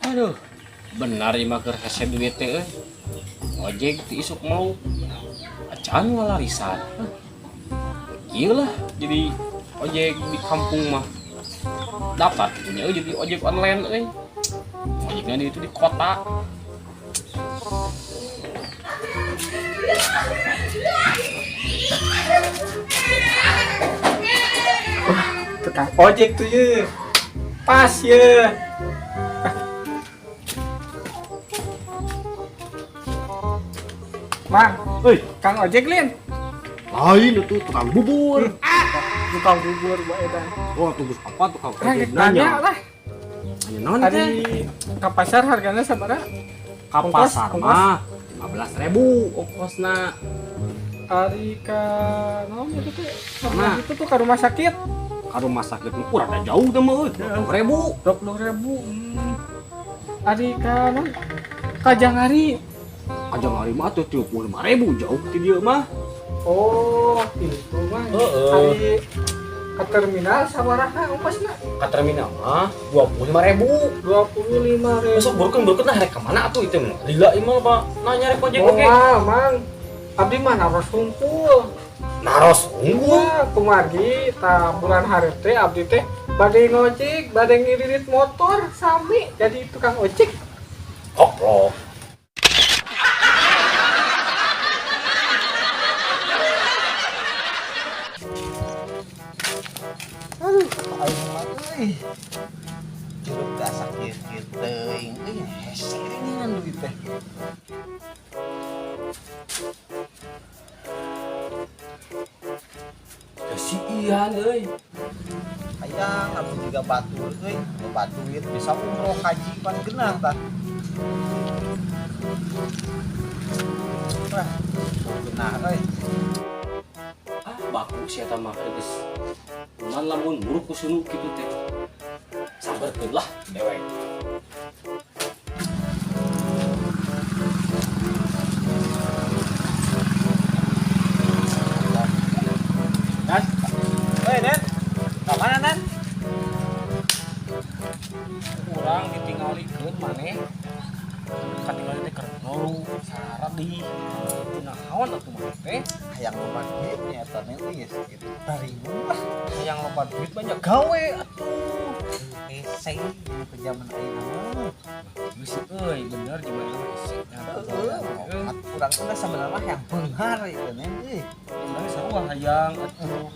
Aduh, benar ieu mah keur hese duit teh euy. Ojek ti isuk mau acan ngalarisan. Kieu lah jadi ojek di kampung mah. Dapat punya euy jadi ojek online euy. Ojeknya di itu di kota. Tukang ojek tuh ye. Pas ye. Mang, Euy, kang ojek lin. lain itu tukang bubur. Tukang bubur buat edan. Oh, tunggu apa tukang Rek ojek nanya nanya. lah. Nanya naon teh? Ari ka pasar hargana sabaraha? Ka Ongkos, pasar ongkos. mah 15.000 ongkosna. Ari ka naon itu teh? Mana? Itu tuh ka rumah sakit. Ka rumah sakit mah kurang ada jauh teh mah euy, 20.000. 20.000. Ari ka naon? Ka Jangari. Ka Jangari mah tuh 35.000 jauh ti dieu mah. Oh, itu mah. Heeh. Ari ka terminal sabaraha ongkosna? Ka terminal mah 25.000. 25.000. Besok burkeun lah rek ka mana atuh itu mah. Lila ieu mah Pak. Nanya rek ojek oge. Moal, Mang. Abdi mah naros hungkul. Naros unggul. Wah, kumargi ta bulan hareup teh abdi teh bade ngojek, bade ngiririt motor sami jadi tukang ojek. Koplok. Aduh, aing mah euy. Curug teh asa kieu-kieu teuing euy, hese geuningan duit teh. Ya si Ian euy. Hayang abdi juga batur euy, loba duit bisa umroh haji pan geunah tah. Wah, geunah euy. Ah, baku si eta mah geus. Cuman lamun buruk ku sunu kitu teh. Sabarkeun lah dewek. Dan, euy Den, ka mana Den? Urang ditinggalikeun maneh. Katinggali teh keur nolu saradi. Kunaon atuh maneh teh? Hayang loba duit nya eta nih geus kitu. Taringung lah. Hayang loba duit banyak gawe atuh. Hese di zaman ayeuna mah. Geus euy bener jelema mah hese. Heeh, urang teh sabenerna mah hayang beunghar ieu Nen euy. Urang sarua hayang atuh.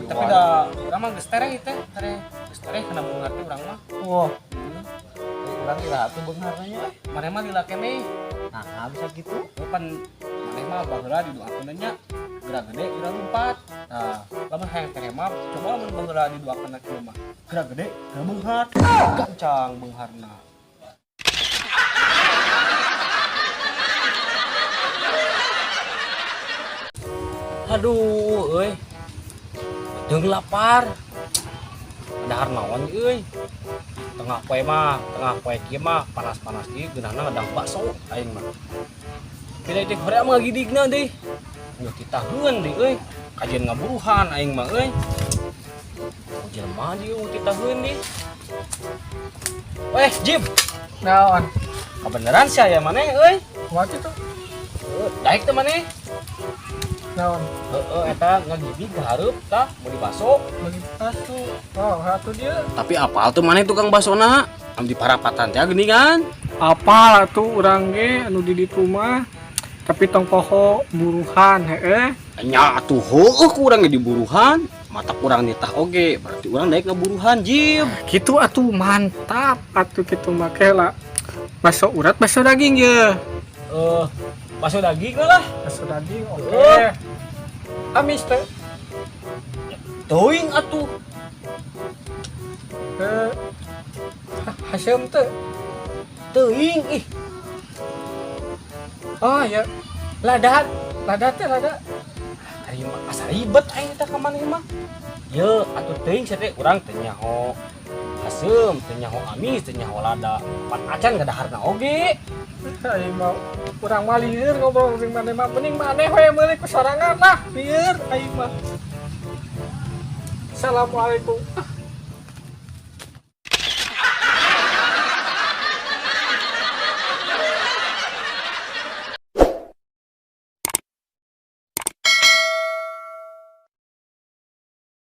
Tapi da urang mah geus tereh teh, tereh. Geus tereh kana beunghar teh urang mah. Wah, urang iraha tuh beungharna nya euy. Maneh mah lila keneh. Nah, bisa gitu. Pan maneh mah baheula didoakeun nya geura gede geura lompat. Nah, lamun hayang tereh mah coba lamun baheula didoakeun kieu mah. Geura gede geura beunghar. Gancang beungharna. Aduh, euy. Deung lapar. Dahar naon euy. Tengah poe mah, tengah poe kieu mah panas-panas kieu geunahna ngadang bakso aing mah. Bila teh hoream ngagidigna deui. Nya titaheun deui euy. Kajian ngaburuhan aing mah euy. Jelema dieu titaheun deui. Weh, Jib. Naon? Kabeneran sia aya maneh euy. Kumaha kitu? Daek teh maneh. Naon? Heeh, eta ngagidig ka hareup tah mau dibaso. Bagi bakso. Oh, atuh dia. Tapi apal tuh maneh tukang basona? Am di parapatan teh geuningan. Apal atuh urang ge anu di ditu mah. Tapi tong poho buruhan heeh. Nya atuh heueuh ku urang ge diburuhan, mata kurang nitah oge, berarti urang daek ngaburuhan, Jib. Kitu atuh mantap atuh kitu mah ke lah. Bakso urat, bakso daging ye. Bakso daging lah. Bakso daging oke. Heeh. Amis teh. Teuing atuh. Haseum teh. Teuing ih. Oh ya. Lada, lada teh lada. Ari mah asa ribet aing teh ka maneh mah. Ye, atuh teuing sia teh urang teh nyaho haseum, teh nyaho amis, teh nyaho lada. Pan acan ngadaharna oge. Aing mah urang mah lieur ngobrol jeung maneh mah mending maneh we meuli ku sorangan lah, lieur aing mah. Assalamualaikum. Ah.